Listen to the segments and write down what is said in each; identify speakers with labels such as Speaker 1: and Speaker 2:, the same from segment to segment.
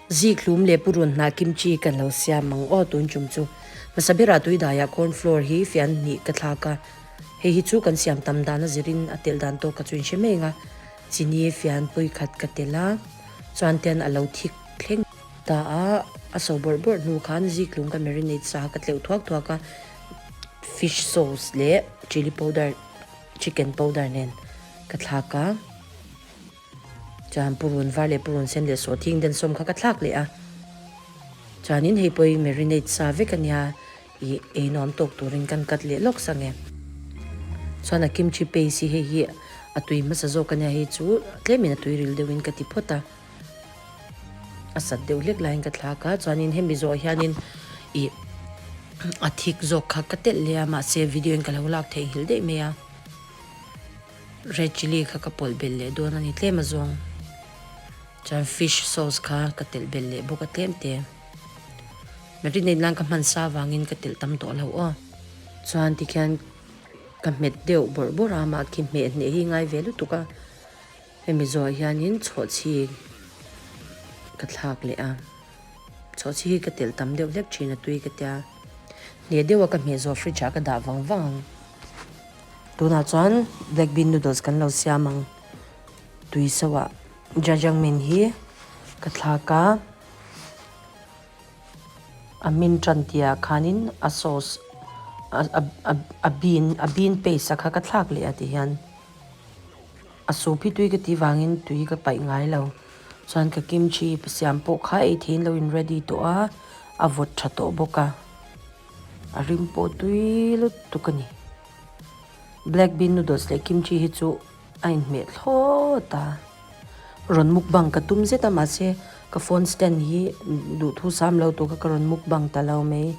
Speaker 1: Zikhlum leh purun hnah kimchi kan lo siam ang aw tun tum chu. Hmasa berah tuidaiah corn flour hi fian hnih ka thlak a, hei hi chu kan siam tam dan a zirin a telh dan tawk ka chu in hre mai ang a, chini fian pui khat ka telh a, chuan ten a lo thik thleng ta a, a so bawrh bawrh hnu khan zikhlum ka marinate sa ka tleuh thuak thuak a, fish sauce leh chilli powder, chicken powder nen ka thlak a. Chuan purun var leh purun sen leh sawhthing den sawm kha ka thlak leh a. Chuanin hei pawh hi marinate sa vek a nia ih ei nuam tawk turin kan cut leh lawk sang e. Chuan a kimchi paste hi hei hi a tui hmasa zawk a nia hei chu tlemin a tui ril deuhin ka ti phawt a. A sat deuh hlek laiin ka thlak a chuanin hemi zawh hianin ih a thik zawk kha ka telh leh a mahse video in ka lo lak theihnghilh daih mai a. Red chilli kha ka pawlh belh leh dawn a ni tlem azawng. Chuan fish sauce kha ka telh belh leh bawk a tlem te. Marinate nan ka hman sa avangin ka telh tam tawh lo aw. Chuan tikhian ka hmet deuh bawrh bawrh a mah khi hmeh hneh hi ngai ve lutuk a. Hemi zawh hianin chhawhchhi ka thlak leh a. Chhawhchhi hi ka telh tam deuh hlek thin a tui ka tia. Hneh deuh a ka hmeh zawh fridge ah ka dah vang vang ang. Tunah chuan black bean noodles kan lo siam ang. Tui sauh ah jajangmyeon hi ka thlak a, a hmin tan tih ah khanin a sauce a bean a bean paste a kha ka thlak leh a ti hian a soup hi tui ka tih vangin tui ka paih ngai lo. Chuan ka kimchi siam pawh kha ei theihin lo in ready tawh a, a vawt tha tawh bawk a. A rim pawh tui lutuk a ni. Black bean noodles leh kimchi hi chu a inhmeh thlawt a. Rawn mukbang ka tum zet a mahse ka phone stand hi duhthu sam lo tur kha ka rawn mukbang ta lo mai.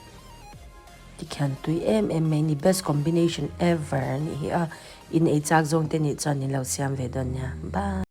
Speaker 1: Tikhian tui em em mai a ni best combination ever a nih hi a. In ei chak zawng te nih chuan in lo siam ve dawn nia. Bye.